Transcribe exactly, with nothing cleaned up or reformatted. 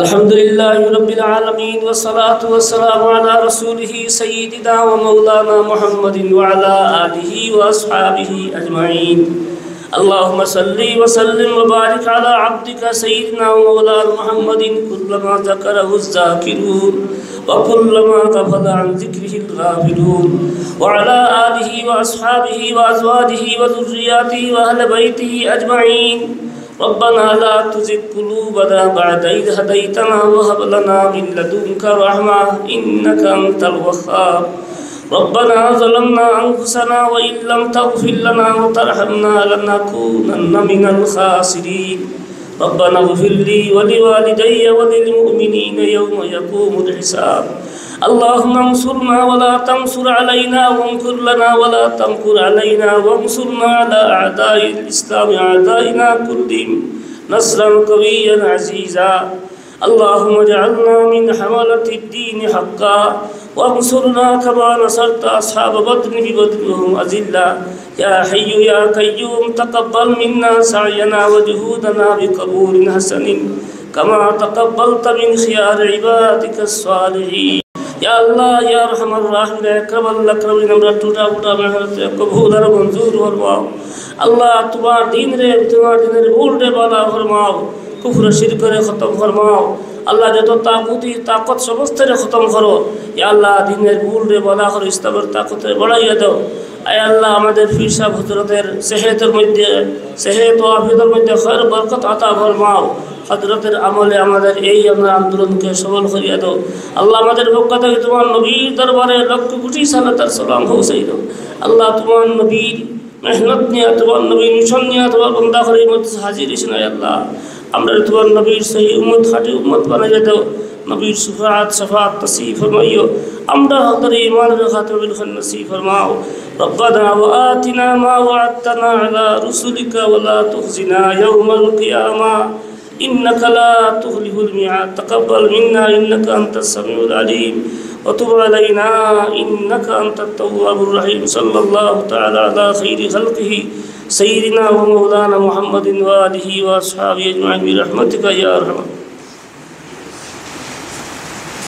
الحمد لله رب العالمين، والصلاة والسلام على رسوله سيدنا ومولانا محمد وعلى آله وأصحابه أجمعين. اللهم صل وسلم وبارك على عبدك سيدنا ومولانا محمد، كلما ذكره الذاكرون وكلما غفل عن ذكره الغافلون، وعلى آله وأصحابه وأزواجه وذرياته وأهل بيته أجمعين. ربنا لا تزغ قلوبنا بعد إذ هديتنا وهب لنا من لدنك رحمة إنك أنت الوهاب. ربنا ظلمنا أنفسنا وإن لم تغفر لنا وترحمنا لنكونن من الخاسرين. ربنا اغفر لي ولوالدي وللمؤمنين يوم يقوم الحساب. اللهم انصرنا ولا تنصر علينا وامكر لنا ولا تمكر علينا وانصرنا على أعداء الإسلام أعدائنا كلهم نصرا قويا عزيزا. اللهم اجعلنا من حملة الدين حقا وانصرنا كما نصرت أصحاب بدر ببدر وهم أذلة. يا حي يا قيوم تقبل منا سعينا وجهودنا بقبول حسن كما تقبلت من خيار عبادك الصالحين. ইয়া আল্লাহ, ইয়া আরহামার রাহিমিন, ইয়া আকরামাল আকরামিন, আমরার টুটা ফুটা মেহনতরে কবুল আর মঞ্জুর ফরমাও। আল্লাহ, তুমার দিনরে, তুমার দিনের ভুলরে বালা ফরমাও, কুফর শিরকরে খতম ফরমাও। আল্লাহ, যত তাগুতি তাকত সমস্তরে খতম করো। ইয়া আল্লাহ, দিনের ভুলরে বালা করো, ইসলামের তাকতরে বাড়াইয়া দাও। আয় আল্লাহ, আমাদের পীর সাহেব হজরতের সেহেতর মধ্যে, সেহেত ও আফিয়তর মধ্যে খৈর বরকত আতা ফরমাও। হজরতের আমলে আমাদের এই আমরা আন্দোলনকে সফল করিয়া দাও। আল্লাহ, আমাদের পক্ষ থেকে তুমার নবীর দরবারে লক্ষ কোটি সালাত আর সালাম পৌঁছাই দাও। আল্লাহ, তুমার নবীর মেহনত নিয়া, তুমার নবীর মিশন নিয়া, তুমার বন্দা করে এই মজলিসে হাজির অইছি না, আল্লাহ। আমরারে তুমার নবীর সহি উম্মত, খাঁটি উম্মত বানাইয়া দাও। নবীর সুফাত, শাফাত নসিব ফরমাইও। আমরা হকলরে ইমানর খাতিরে বিলখান নসিব ফরমাও। ربنا وآتنا ما وعدتنا على رسلك ولا تخزنا يوم القيامة إنك لا تخلف الميعاد. تقبل منا إنك أنت السميع العليم وتب علينا إنك أنت التواب الرحيم. صلى الله تعالى على خير خلقه سيدنا ومولانا محمد وآله وأصحابه أجمعين برحمتك يا أرحم